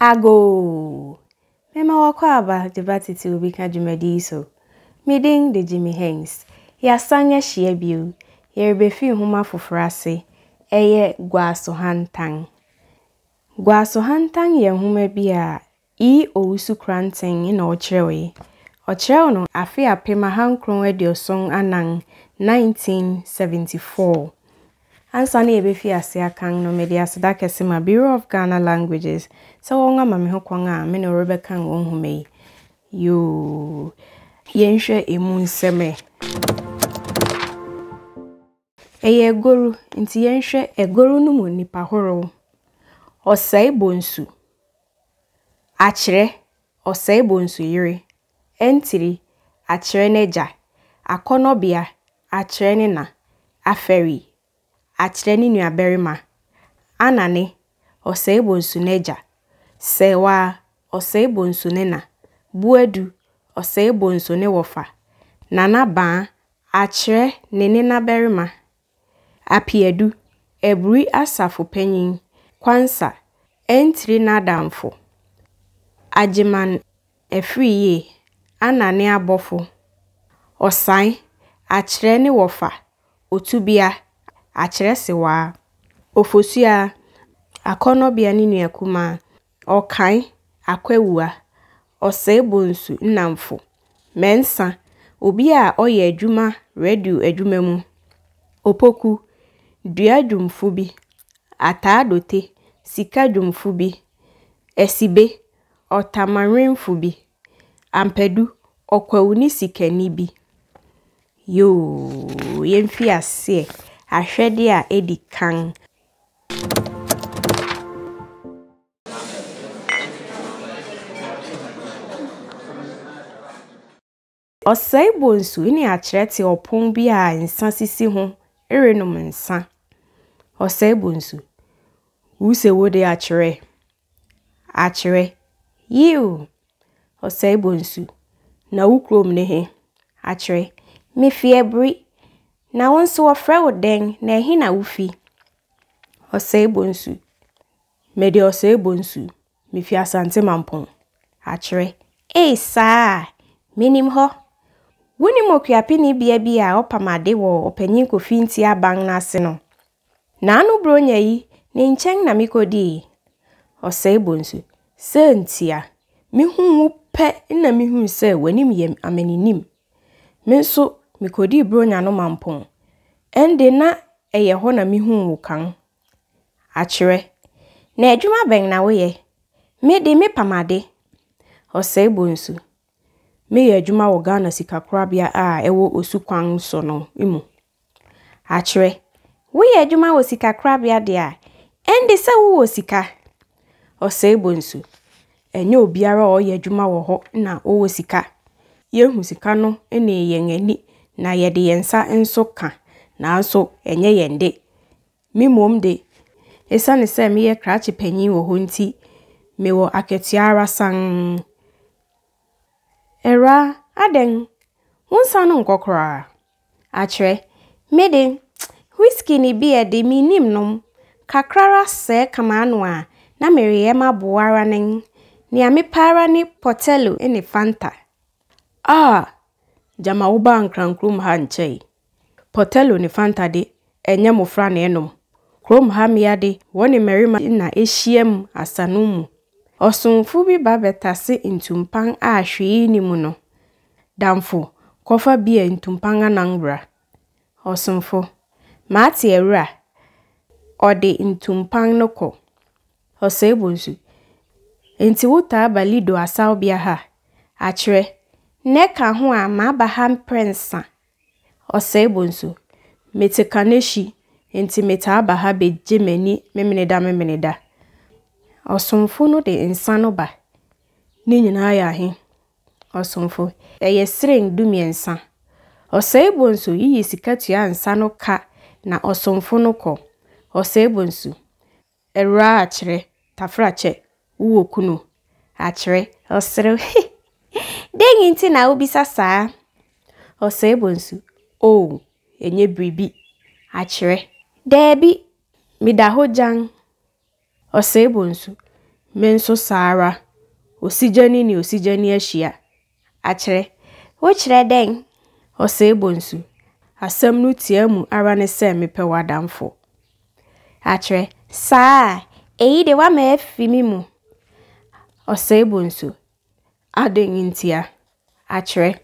Agoo! Mema w'akwaaba de ba tete obi ka dwumadi yi so. Me din de Jimmy Haynes. Yɛasan ahyia bio. Yɛrebefi nhoma foforo ase. Ɛyɛ Guasohantan. Guasohantan yɛ nhoma bi a E. Owusu Koranteng na ɔkyerɛwee. Ɔkyerɛw no afe 1974, 1974. Ansa na yɛbɛfi ase akan no, mede aseda kɛse ma Bureau of Ghana Languages sɛ wɔn ama me ho kwan a me ne wɔrebɛkan wɔn nhoma yi. Yoo, yɛnhwɛ emu nsɛm ɛ. Ɛyɛ agoru, nti yɛnhwɛ agoru no mu nnipa horow. Ɔsɛe Bonsu, Akyerɛ, Ɔsɛe Bonsu yere, Ɛntiri, Akyerɛ n'agya, Akɔnnɔbea, Akyerɛ ne na, Afɛri, Akyerɛ ne nuabarima, Anane, Ɔsɛe Bonsu n'agya, Sɛɛwaa, Ɔsɛe Bonsu ne na, Boadu, Ɔsɛe Bonsu ne wɔfa, Nana Baa, Akyerɛ ne nenabarima, Apeadu, Aburi asafo panyin, Kwansa, Antiri n'adamfo, Agyeman Afriyie, Ana ne abɔfo, Ɔsan, Akyerɛ ne wɔfa, Otubea, Akyerɛ sewaa, Ofosuaa, Akɔnnɔbea ne nua kumaa, Ɔkan, Akwawua, Ɔsɛe Bonsu nnamfo, Mɛnsa, obi a ɔyɛ adwuma radio adwuma mu, Opoku, dua dwumfo bi, Ataa Dote, sika dwumfo bi, Asibe, ɔtamanwemfo bi, Ampadu, ɔkwawu ne sikani bi. Yoo, yɛmfi aseɛ. Ahwɛdeɛ a ɛdi kan. Ɔsɛe Bonsu ne Akyerɛ te ɔpon bi a nsa sisi ho renom nsa. Ɔsɛe Bonsu, Wuse wo de Akyerɛ? Akyerɛ, Yiw! Ɔsɛe Bonsu, Na wo kurom ne he? Akyerɛ, Mifi Aburi. Na wo nso wɔfrɛ wo dɛn na ɛhe na wufi? Ɔsɛe Bonsu, Mede Ɔsɛe Bonsu, mifi Asante Mampong. Akyerɛ, Ei, saa a! Minim hɔ. Wunim okuapeni bea bi a ɔpam ade wɔ Ɔpanyin Kofi Nti aban no ase no? Naano Buronya yi, ne nkyɛn na mikodii. Ɔsɛe Bonsu, Sɛ ntia, mihuu wo pɛ na mihui sɛ w'anim yɛ amaninim. Me nso, mikodii Buronya no Mampong. Ɛnde na ɛyɛ hɔ na mihuu wo kan. Akyerɛ, Na adwuma bɛn na woyɛ? Me de, mepam ade. Ɔsɛe Bonsu, Meyɛ adwuma wɔ Ghana Sikakorabea a ɛwɔ Osu kwan so no mu. Akyerɛ, Woyɛ adwuma wɔ sikakorabea de a, ɛnde sɛ wowɔ sika. Ɔsɛe Bonsu, Ɛnyɛ obiara a ɔyɛ adwuma wɔ hɔ na ɔwɔ sika. Yehu sika no ne yɛn ani na yɛde yɛn nsa nso ka, nanso ɛnyɛ yɛn de. Me mmom de, esiane sɛ meyɛ krakye panyin wɔ hɔ nti, mewɔ akatua ara sann. Awuraa, adɛn? Wo nsa no nkɔ koraa? Akyerɛ, Me de, whisky ne beer de, minnim nom. Kakra ara sɛɛ ka m'ano a, na mereyɛ m'aboa ara nen. Nea mepɛ ara ne Portello ne Fanta. Ah! Gyama wobaa Nkran kurom ha nkyɛe. Portello ne Fanta de, ɛnyɛ mmofra na ɛnom. Kurom ha mmea de, wɔne mmarima na ehyiam asanom mu. Ɔsomfo bi ba bɛtase ntumpan a hwee nni mu no. Damfo, kɔfa beer ntumpan anan bra. Ɔsomfo, Mate awura. Ɔde ntumpan no kɔ. Ɔsɛe bonsu. Enti wotaa ba Lido asawbea ha? Akyerɛ, Nnɛ ka ho a maba ha mprɛnsa. Ɔsɛe bonsu. Mete Kaneshie, enti metaa ba ha begye m'ani Memeneda Memeneda. Ɔsomfo no de nsa no ba. Ne nyinaa yɛ ahe? Ɔsomfo, Ɛyɛ seren 13. Ɔsɛe bonsu yiyi sika tua nsa no ka na ɔsomfo no kɔ. Ɔsɛe bonsu. Awuraa akyerɛ, Tafrakyɛ, wowɔ kunu? Akyerɛ, ɔserew, He! Dɛn nti na wobisa saa? Ɔsɛe Bonsu, Oh, ɛnyɛ biribi. Akyerɛ, Daabi, meda hɔ gyann. Ɔsɛe Bonsu, Me nso saa ara. Osigyani ne osigyani ahyia. Akyerɛ. Wokyerɛ dɛn? Ɔsɛe Bonsu, Asɛm no tiaa mu ara ne sɛ mepɛ w'adamfo. Akyerɛ. Saa a, eyi de woama afi me mu. Ɔsɛe Bonsu, Adɛn ntia? Akyerɛ.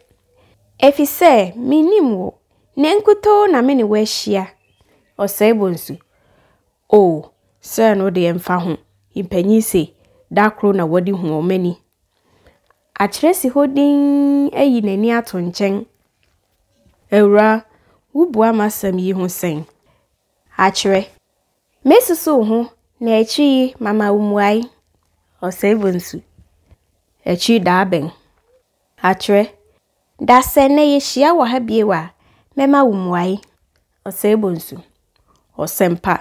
Efisɛ minnim wo, nnɛ nkutoo na me ne wo ahyia. Ɔsɛe Bonsu, Oh, sɛ ɛno deɛ ɛmfa ho, mpanyin se, da koro na wɔde hu wɔn ani. Akyerɛ si hɔ dinn ayi n'ani ato nkyɛn. Awuraa, wobua m'asɛm yi ho sɛn? Akyerɛ. Mɛsusuw ho na akyiri yi mama wo mmuae. Ɔsɛe Bonsu, Akyiri da bɛn? Akyerɛ. Da sɛ nnɛ yehyia wɔ ha bio a, mɛma wo mmuae. Ɔsɛe Bonsu, Ɔsɛmpa,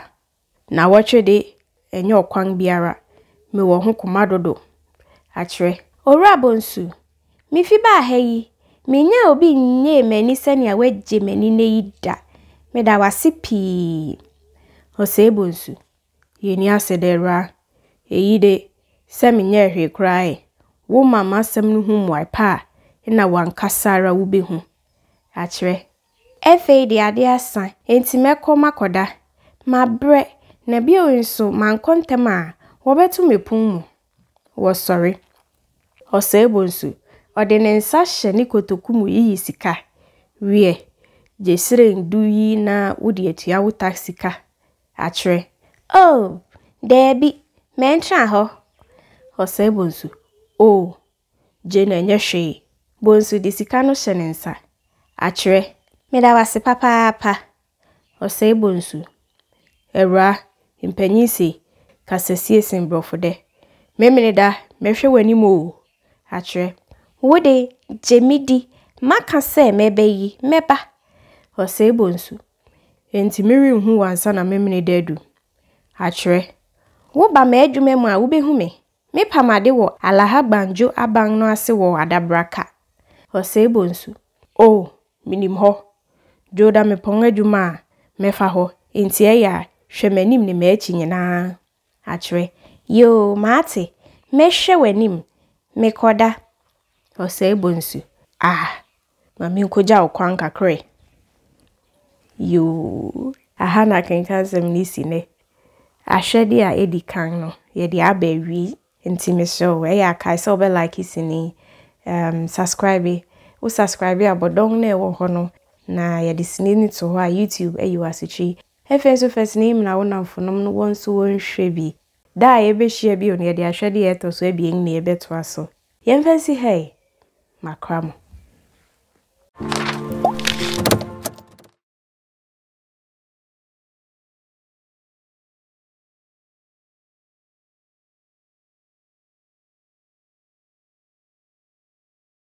Nnawɔtwe de, ɛnyɛ ɔkwan biara. Mewɔ ho koma dodo. Akyerɛ. Owura Bonsu, mifi baa ha yi, minnyaa obi nnyee m'ani sɛnea woagye m'ani nnɛ yi da. Meda wo ase pii. Ɔsɛe Bonsu, Yenni ase da Awuraa. Eyi de, sɛ menyɛɛ hwee koraa ɛ. Woma m'asɛm no ho mmuae pa a, nna w'ankasa ara wubehu. Akyerɛ. Afei de ade asa, enti mɛkɔ makɔda. Mabrɛ, na bio nso mankɔ ntɛm a, wɔbɛto me pon mu. Wɔsɔre. Ɔsɛe Bonsu, ɔde ne nsa hyɛ ne kotoku mu yiyi sika. Wiɛ, gye seren du yi na wode atua wo taksi ka. Akyerɛ. Oh, daabi, mɛntra hɔ. Ɔsɛe Bonsu, Oh, Gye no ɛnyɛ hwee. Bonsu de sika no hyɛ ne nsa. Akyerɛ. Meda wo ase papaapa. Ɔsɛe Bonsu. Awuraa, mpanyin se, kasasie sen borɔfo dɛ. Memeneda, mɛhwɛ w'anim oo. Akyerɛ. Wo de, gye me di. Maka sɛ mɛba yi, mɛba. Ɔsɛe Bonsu. Enti merenhu wo ansa na Memeneda adu. Akyerɛ. Woba m'adwuma mu a, wubehu me. Mepam ade wɔ Alahagbanjo aban no ase wɔ Adabraka. Ɔsɛe Bonsu. Oh, minim hɔ. Dwoda mepɔn adwuma a, mɛfa hɔ, enti ɛyɛ a, hwɛ m'anim ne m'akyi nyinaa. Akyerɛ. Yoo, mate. Mɛhwɛ w'anim. Mekɔda. Ɔsɛe Bonsu. Ah, ma menkogya wo kwan kakra ɛ. Yoo, aha na akenkansɛm no si nnɛ. Ahwɛde a edi kan no, yɛde aba awiei. Nti mesrɛ wo, ɛyɛ a kae sɛ wobɛ like sini, um, subscribe. Wo subscribe a, bɔ dɔn no a ɛwɔ hɔ no, na yɛde sini no to hɔ a, YouTube ayi wo asotwe. Afei nso fa sini yi mena wo nnamfonom no wɔn nso wɔnhwɛ bi. Da a yɛbɛhyia bio no, yɛde ahwɛde a ɛtɔ so abien na yɛbɛtoa so. Yɛmfa nsi ha yi, makra mo.